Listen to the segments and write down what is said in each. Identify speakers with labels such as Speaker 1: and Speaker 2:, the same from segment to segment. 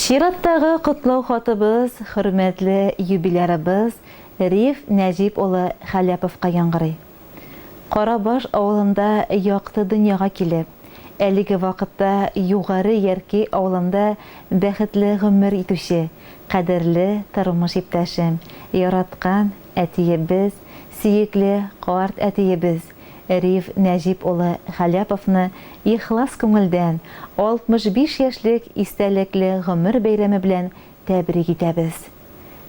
Speaker 1: Чираттагы котлау хатыбыз хөрмәтле юбилярыбыз Риф Нәҗип улы Хәләповка яңгырый. Карабаш авылында якты дөньяга килеп, әлеге вакытта Югары Яркәй авылында бәхетле гомер итүче, кадерле тормыш иптәшем, яраткан әтиебез, сөекле карт әтиебез Риф Нәҗип улы Хәләповны ихлас күңелдән 65 яшьлек истәлекле гомер бәйрәме белән тәбрик итәбез.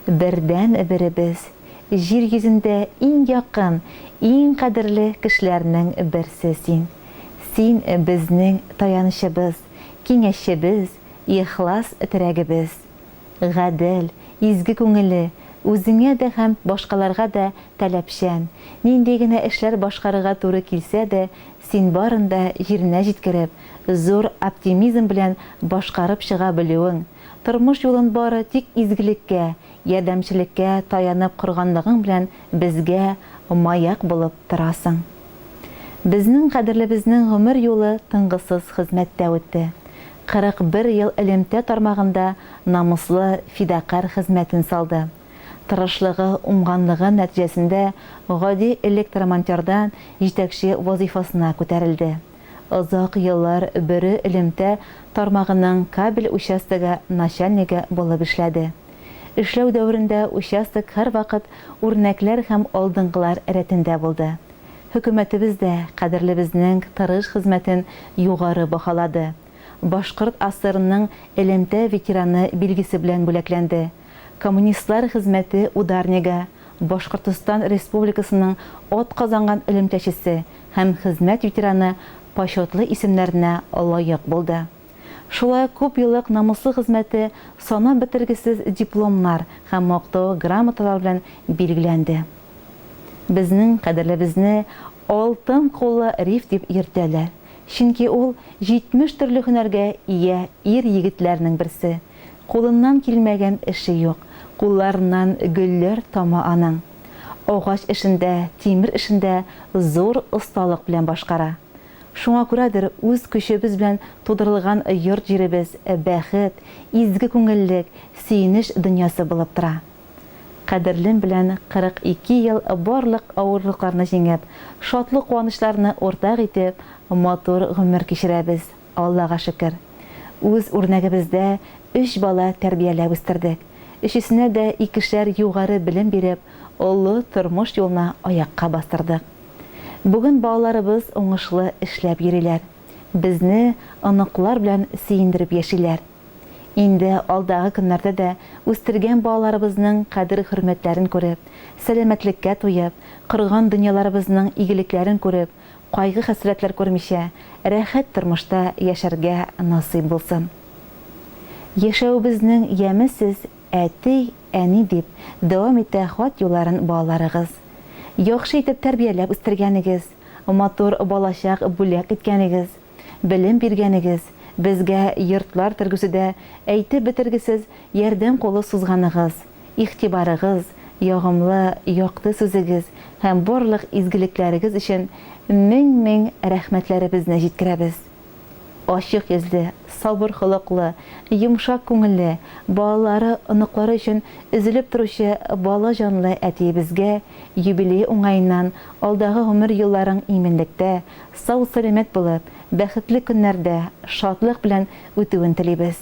Speaker 1: Бердәнберебез, җир йөзендә иң якын, иң кадерле кешеләрнең берсе син. Син, безнең таянычыбыз, киңәшчебез, ихлас терәгебез. Гадел, изге күңелле, үзеңә дә һәм башкаларга да таләпчән, нинди генә эшләр башкарырга туры килсә дә, син барын да җиренә җиткереп, зур оптимизм белән башкарып чыга белүең, тормыш юлын бары тик изгелеккә, ярдәмчелеккә таянып корганлыгың белән безгә маяк булып торасың. Безнең кадерлебезнең гомер юлы тынгысыз хезмәттә үтте. 41 ел элемтә тармагында намуслы, фидакарь хезмәтен салды. Тырышлыгы, уңганлыгы нәтиҗәсендә гади электромонтердан җитәкче вазыйфасына күтәрелде. Озак еллар Бөре элемтә тармагының кабель участогы начальнигы булып эшләде. Эшләү дәверендә участок һәрвакыт үрнәкләр һәм алдынгылар рәтендә булды. Хөкүмәтебез дә кадерлебезнең тырыш хезмәтен югары баһалады. Башкорт АССРның элемтә ветераны билгесе белән бүләкләнде. Коммунистлар хезмәте ударнигы, Башкортостан Республикасының атказанган элемтәчесе һәм хезмәт ветераны почетлы исемнәренә лаек булды. Шулай ук күпьеллык намуслы хезмәте санап бетергесез дипломнар һәм мактау грамоталары белән билгеләнде. Безнең кадерлебезне Алтын куллы Риф дип йөртәләр, чөнки ул 70 төрле һөнәргә ия ир-егетләрнең берсе. Кулыннан килмәгән эше юк, кулларыннан гөлләр тама аның. Агач эшен дә, тимер эшен дә зур осталык белән башкара. Шуңа күрәдер, үз көчебез белән тудырылган йорт-җиребез бәхет, изге күңеллек, сөенеч дөньясы булып тора. Кадерлем белән 42 ел барлык авырлыкларны җиңеп, шатлык-куанычларны уртак итеп, матур гомер кичерәбез, Аллага шөкер. Үз үрнәгебездә өч бала тәрбияләп үстердек. Өчесенә дә икешәр югары белем биреп, олы тормыш юлына аякка бастырдык. Бүген балаларыбыз уңышлы эшләп йөриләр. Безне оныклар белән сөендереп яшиләр. Инде алдагы көннәрдә дә үстергән балаларыбызның кадер-хөрмәтләрен күреп, сәламәтлеккә туеп, корган дөньяларыбызның игелекләрен күреп, кайгы-хәсрәтләр күрмичә, рәхәт тормышта яшәргә насыйп булсын. Яшәвебезнең яме сез, әти, әни, дип дәвам итә хат юлларын балаларыгыз. Яхшы итеп тәрбияләп үстергәнегез, матур балачак бүләк иткәнегез, белем биргәнегез, безгә йортлар тергезүдә әйтеп бетергесез ярдәм кулы сузганыгыз, игътибарыгыз, ягымлы, якты сүзегез һәм барлык изгелекләрегез өчен мең-мең рәхмәтләребезне җиткерәбез. Ачык йөзле, сабыр холыклы, йомшак күңелле, балалары, оныклары өчен өзелеп торучы бала җанлы әтиебезгә юбилее уңаеннан алдагы гомер елларың иминлектә, сау-сәламәт булып, бәхетле көннәрдә, шатлык белән үтүен телибез.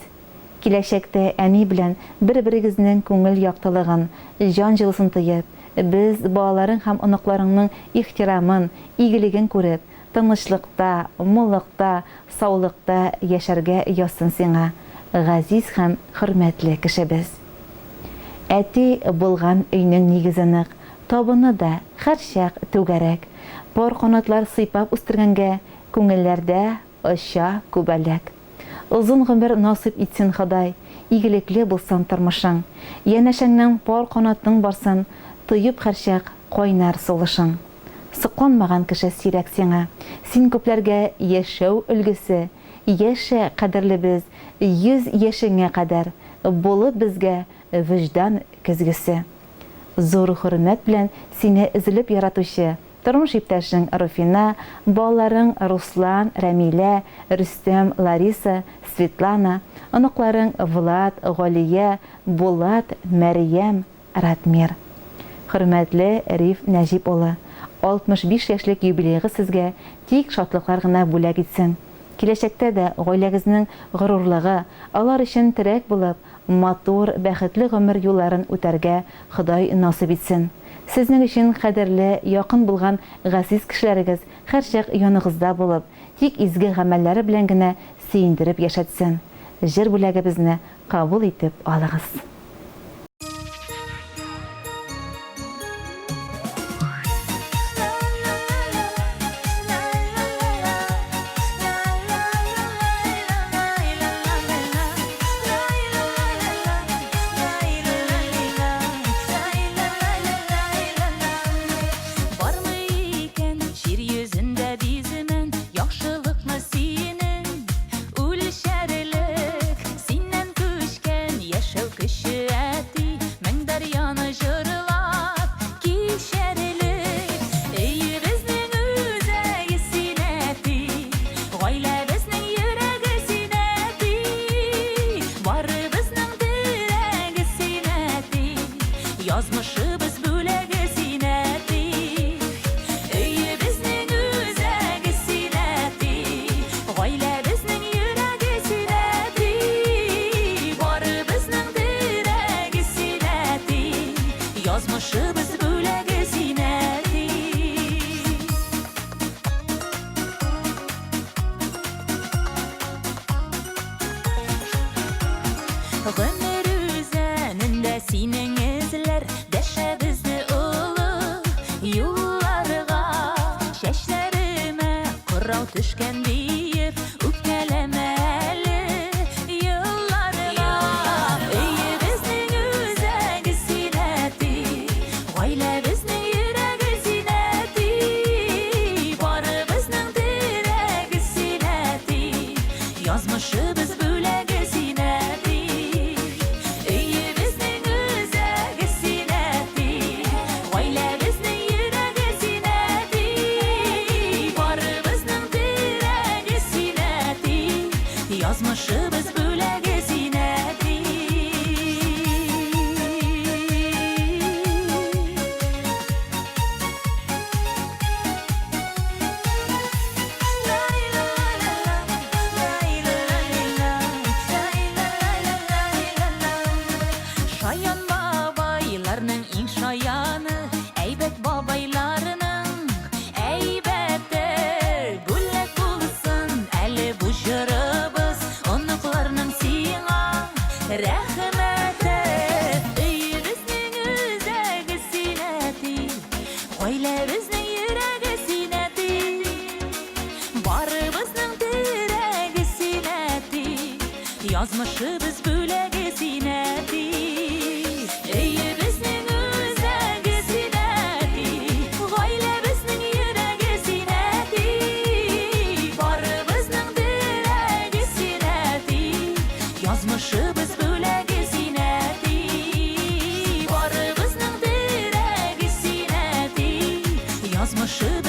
Speaker 1: Киләчәктә әни белән бер-берегезнең күңел яктылыгын, җан җылысын тоеп, без, балаларың һәм оныкларыңның ихтирамын, игелеген күреп, Тынычлыкта, муллыкта, саулыкта яшәргә язсын сиңа, газиз һәм хөрмәтле кешебез. Әти булган өйнең нигезе нык, табыны да һәрчак түгәрәк. Пар канатлар сыйпап үстергәнгә, күңелләрдә оча күбәләк. Озын гомер насыйп итсен Ходай, игелекле булсын тормышың. Янәшәңнән пар канатың барсын, тоеп һәрчак кайнар сулышың. Сокланмаган кеше сирәк сиңа. Син күпләргә яшәү өлгесе. Яшә, кадерлебез, 100 яшеңә кадәр, булып безгә вөҗдан көзгесе. Зур хөрмәт белән сине өзелеп яратучы, Тормыш иптәшең Руфина, балаларың Руслан, Рәмилә, Рөстәм, Лариса, Светлана, оныкларың Влад, Галия, Булат, Мәрьям, Ратмир. Хөрмәтле Риф Нәҗип улы, 65 яшьлек юбилеегыз сезгә тик шатлыклар гына бүләк итсен. Киләчәктә дә гаиләгезнең горурлыгы, алар өчен терәк булып, матур, бәхетле гомер юлларын үтәргә Ходай насыйп итсен. Сезнең өчен кадерле, якын булган газиз кешеләрегез һәрчак яныгызда булып, тик изге гамәлләре белән генә сөендереп яшәтсен. Җыр бүләгебезне кабул итеп алыгыз.
Speaker 2: Бармы икән җир йөзендә биземен Яхшылыкны синең үлчәрлек Синнән күчкән яшәү көче, әти, Мең дәрьяны җырлап кичәрлек. Өебезнең үзәге син, әти, Гаиләбезнең йөрәге син, әти, Барыбызның терәге син, әти, Язмышыбыз бүләге син, әти. Өебезнең үзәге син, әти, Гаиләбезнең йөрәге син, әти, Барыбызның терәге син, әти, Язмышыбыз бүләге син, әти. Гомер үзәнендә синең эзләр Дәшә безне олы юлларга. Чәчләремә кырау төшкән диеп Үпкәләмә әле елларга. Өебезнең үзәге син, әти, Гаиләбезнең йөрәге син, әти, Барыбызның терәге син, әти, Язмышыбыз бүләге син, әти. Өебезнең үзәге син, әти, Гаиләбезнең йөрәге син, әти, Барыбызның терәге син, әти, Язмышыбыз бүләге син, әти. Шаян бабайларның иң шаяны, әйбәт бабайларның әйбәте. Бүләк булсын әле бу җырыбыз, оныкларның сиңа рәхмәте. Өебезнең үзәге син, әти, Гаиләбезнең йөрәге син, әти, Барыбызның терәге син, әти, Язмышыбыз бүләге син, әти. Өебезнең үзәге син, әти, Гаиләбезнең йөрәге син, әти, Барыбызның терәге син, әти, Язмышыбыз бүләге син, әти. Барыбызның терәге син, әти. Язмышыбыз.